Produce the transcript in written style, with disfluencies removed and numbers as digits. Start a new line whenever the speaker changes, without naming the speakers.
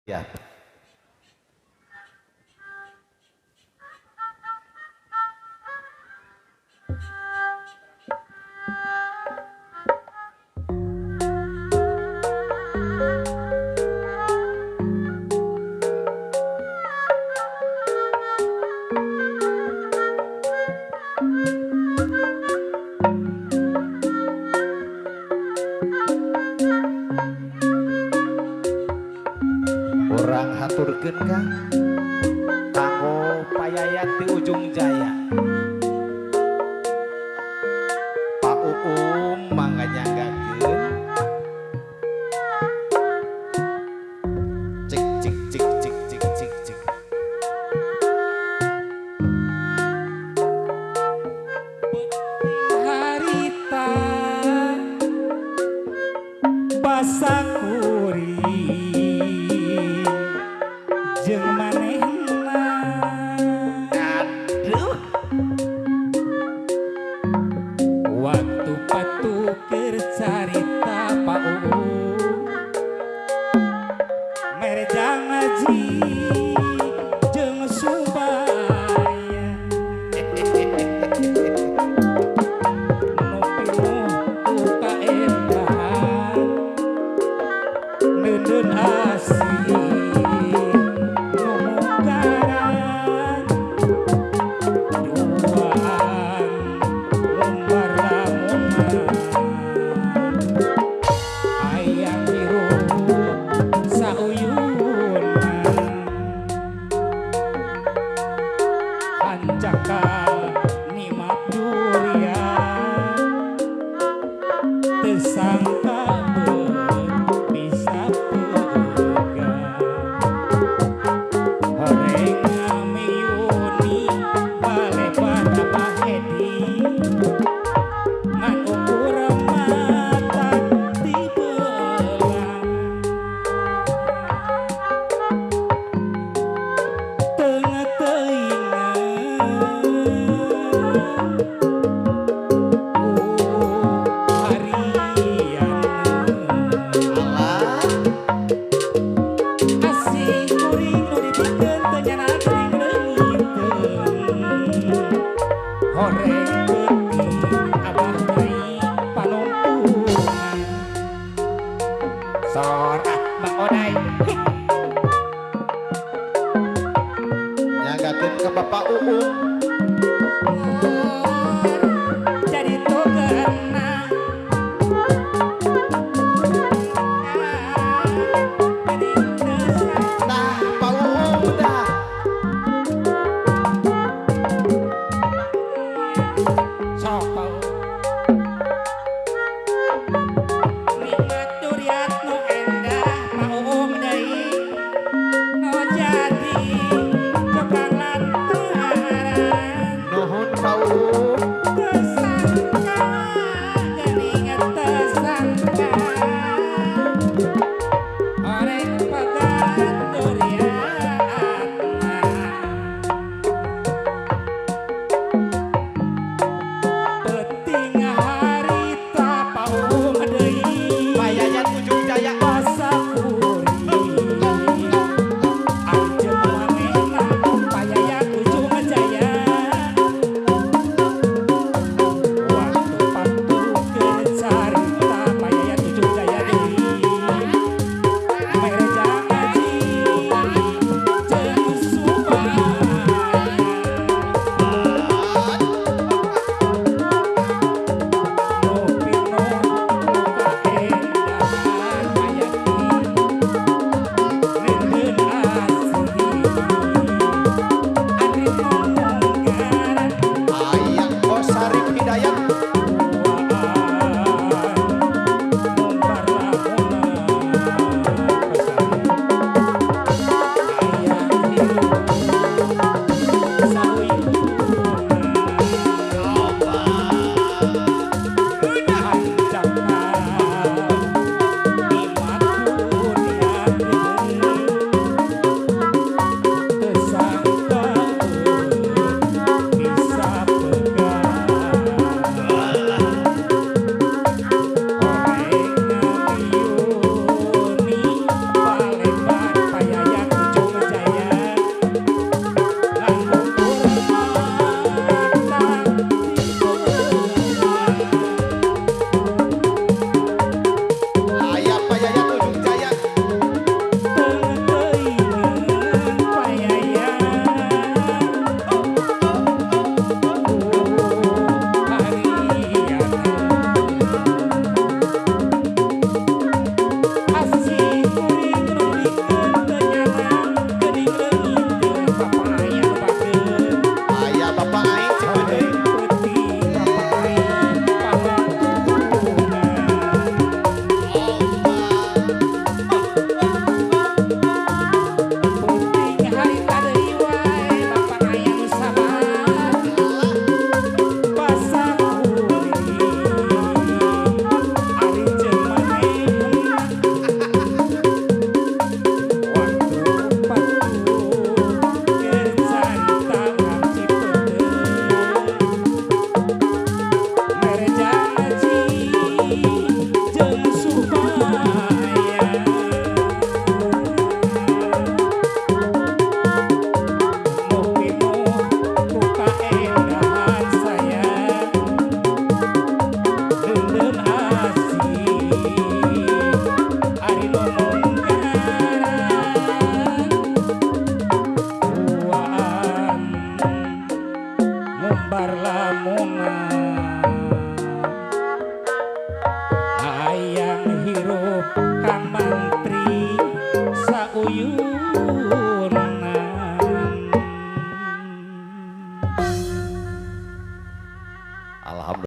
Ya. Urang haturkeun ka kanggo payayat di Ujung Jaya. Pak Uum mangga nyanggakeun. Cik cik cik cik cik cik cik.
Harita basa kuring jeung manehna.
Aduh,
waktu patuker carita Pak Uum merjang ngaji jeung subaya nu pinuh ku kaendahan neundeun asih nu mungkaran duaan lumbar lamunan hayang hirup sauyunan hanjakal nikmat durian teu sangka bisa pegang horeng miyuni balebar Abah Edi ngan ukur mata tibelang teu teuingan ku harian
alah
asih kuring nu dipikeun teu nyana kuring leungiteun horeng peuting abah nyai panungtungan sorah Mang Odai.
Nyanggakeun ka Bapak Uum.